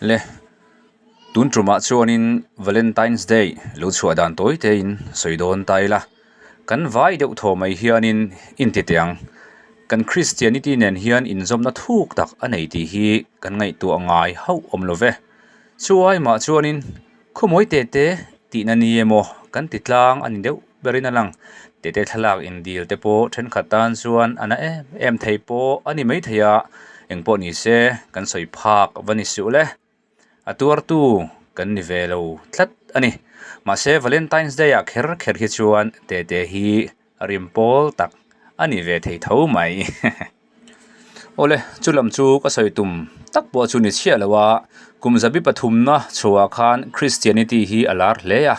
Le tun tumah chuanin Valentine's Day lo chhuah dan tawi te in sawi dawn ta ila kan vai deuh thaw mai hianin inti teh ang kan Christianity nen hian inzawmna thuk tak a nei tih hi kan ngaihtuah ngai hauh awm lo ve chuai mah chuanin khawmawi teh te tihna ni emaw kan ti tlang a ni deuh berin a lang tete thlalak indil te pawh thenkhat tan chuan a na em em thei pawh a ni maithei a engpawh ni se kan sawi phak va ni suh le a tuartu kan ni ve lo tlat a ni mahse valentine's day ah kher kher hi chuan tete hi a rim pawl tak a ni ve thei tho mai awle chu lam chu ka sawi tum tak pawh chu ni chhiah lo a kum zabi pathumna chhuah khan christianity hi a lar hle a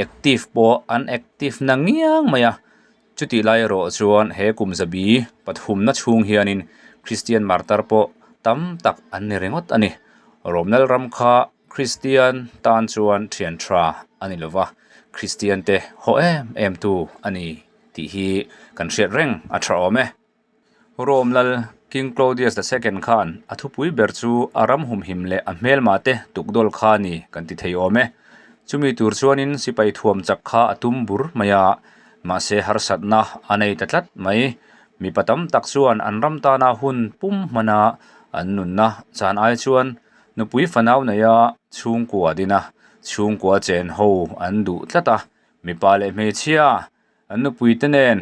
active pawh an active na ngiang mai a chutih lai erawh chuan he kum zabi pathumna chhung hianin christian martar pawh tam tak an ni ringawt a ni rawmnal ram kha Kristian tan chuan thian tha a ni lova, Kristian te haw em em tu a ni tih hi kan hriat reng a tha awm e. Rome lal King Claudius the Second khan a thupui ber chu a ram humhim leh a hmelma te tukdawl kha a ni kan ti thei awm e. Chumi tur chuanin sipai thuam chak kha a tum bur mai a, mahse harsatna a nei ta tlat mai. Mipa tam tak chuan an ram tana hun pum hmana an nunna chan ai chuan Nupui fanau neia chhungkua din a, chhungkua chen ho an duh tlat a, mipa leh hmeichhia an nupui te nen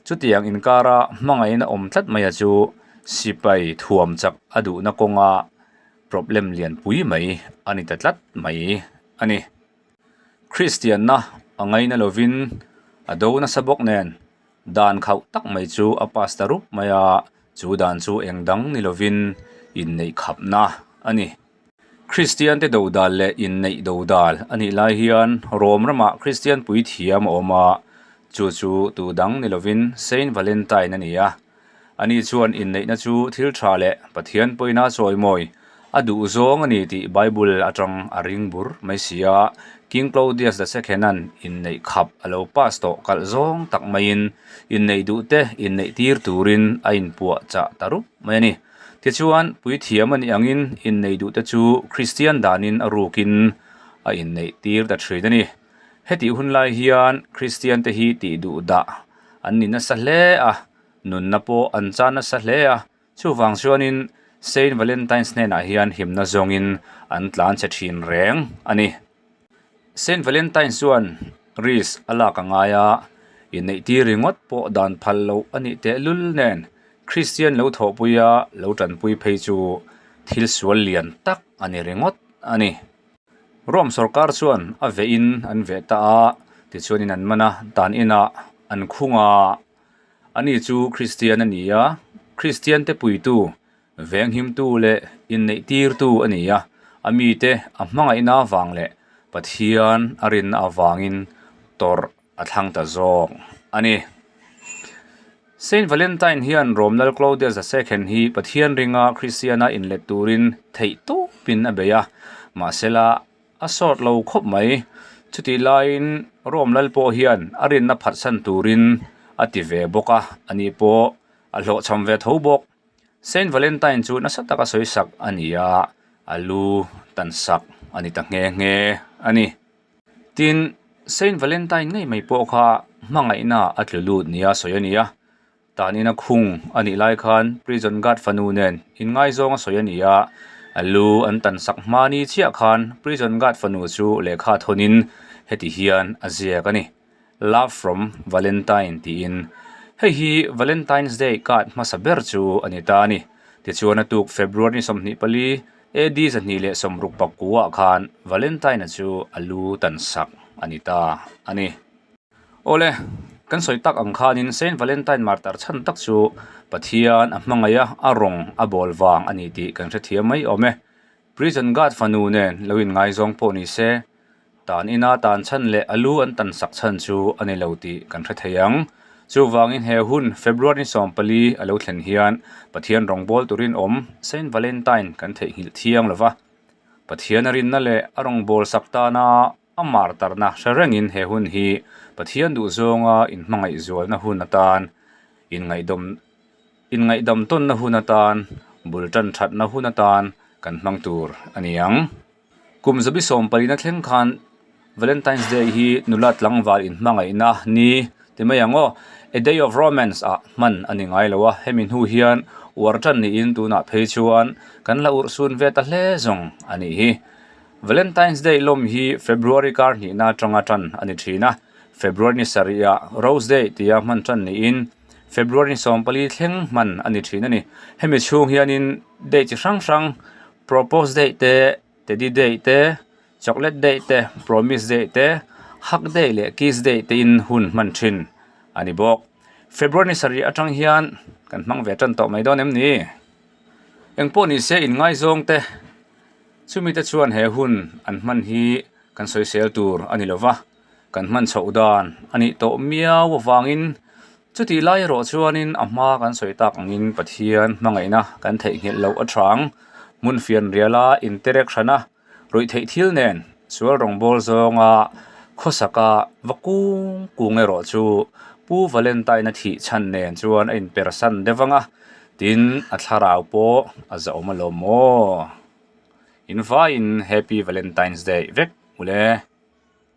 chutiang inkara hmangaihna awm tlat mai a chu sipai thuam chak a duhna kawnga problem lianpui mai a ni ta tlat mai a ni. Kristianna a ngaina lovin a do nasa bawk nen Dan khauh tak mai chu a pass ta rup mai a, chu dan chu eng dang ni lovin inneih khapna a ni. Kristiante dodal leh inneih dodal a nih lai hian Rom ramah Kristian puithiam a awm a, chu chu tu dang ni lovin Saint Valentine a ni a. Ani chuan inneihna chu thil tha leh Pathian pawina chawimawi a duh zawng a ni tih Bible atang a ring bur mai si a, King Claudius the Second-a'n inneih khap a lo pass tawh kalh zawng tak maiin inneih duh te inneih tir turin a inpuah chah ta rup mai a ni. Tichuan, puithiam a nih angin inneih duh te chu Kristian danin a rukin a inneih tir ta thin a ni. Hetih hun lai hian Kristian te hi tih duh dah an ni nasa hle a, nunna pawh an chan nasa hle a, chuvang chuanin Saint Valentine's hnenah hian himna zawngin an tlan che thin reng a ni. Saint Valentine's chuan risk a lak a ngai a, inneih tir ringawt pawh dan phal loh a nih tehlul nen Kristian lo thawhpuia lo tanpui phei chu thil sual lian tak a ni ringawt a ni. Rome sorkar chuan a vehin an veh ta a, tichuanin an man a, tan inah an khung a. Ani chu Kristian a ni a, Kristiante puitu, venghimtu leh inneihtirtu a ni a, a mite a hmangaihna avang leh Pathian a rinna avangin tawrh a thlang ta zawk a ni. Saint Valentine hian Rom lal Claudius the Second hi Pathian ringa Kristiana inlet turin theih tawpin a bei a, mahsela a sawt lo khawp mai. Chutih laiin Rom lal pawh hian a rinna phatsan turin a ti ve bawk a, ani pawh a hlawhchham ve tho bawk. Saint Valentine chu nasa taka sawisak a ni a, a lu tansak a ni ta nghe nghe a ni. Tin, Saint Valentine ngei mai pawh kha hmangaihna a tlu lut nia sawi a ni a, tanin a khung a nih lai khan prison guard fanu nen inngaizawng a sawi a ni a, a lu an tan sak hma ni chiah khan prison guard fanu chu lehkha thawnin heti hian a ziak a ni, Love from Valentine tiin. Hei hi Valentine's Day card hmasa ber chu a ni ta a ni. Tichuan a tuk February ni 24, AD 269 ah khan Valentine-a chu a lu tan sak a ni ta a ni. Awle, kan sawi tak ang khanin Saint Valentine martar chhan tak chu Pathian a hmangaih a, a rawng a bawl vang a ni tih kan hrethiam mai awm e. Prison guard fanu nen lo inngaizawng pawh ni se, Tan ina tan chhan leh a lu an tan sak chhan chu a ni lo tih kan hre thei ang. Chuvangin he hun February 14 a lo thlen hian Pathian rawngbâwl turin awm Saint Valentine kan theihnghilh thiang lo va. Pathian a rinna leh a rawngbâwl sak tana a martarna hre rengin he hun hi Pathian duhzawnga inhmangaih zualna hun atan inngaihdawm inngaihdam tawnna hun atan bul tan thatna hun atan kan hmang tur a ni ang. Kum zabi sawm palina thleng khan Valentine's Day hi nula tlangval inhmangaihna ni ti mai ang aw, a day of romance ah hman a ni ngai lo a, hemi hnu hian uar tan niin tunah phei chuan kan la urhsun ve ta hle zawng a nih hi. Valentine's Day lawm hi February kar hnihna atanga tan a ni thin a, February ni sarih ah Rose Day tia hman tan niin February ni 14 thleng hman a ni thin a ni. Hemi chhung hianin day chi hrang hrang Propose Day te, Teddy Day te, Chocolate Day te, Promise Day te, Hug Day leh Kiss Day te in hun hman thin a ni bawk. February ni sarih atang hian kan hmang ve tan tawh mai dawn em ni? Engpawh ni se inngaizawng te chumi te chuan he hun an hman hi kan sawisel tur a ni lova, kan hman chhoh dan a nih tawh miau avangin chutih lai erawh chuanin a hma kan sawi tak angin Pathian hmangaihna kan theihnghilh loh a thang hmun fian riala interek hrana ruih theih thil nen sual rawngbâwl zawnga khawsaka va kung kung erawh chu Pu Valentine-a thih chhan nen chuan a inpersan deuh ang a, tin a thlarau pawh a zahawm alawm maw? Invaiin Happy Valentine's Day vek ule.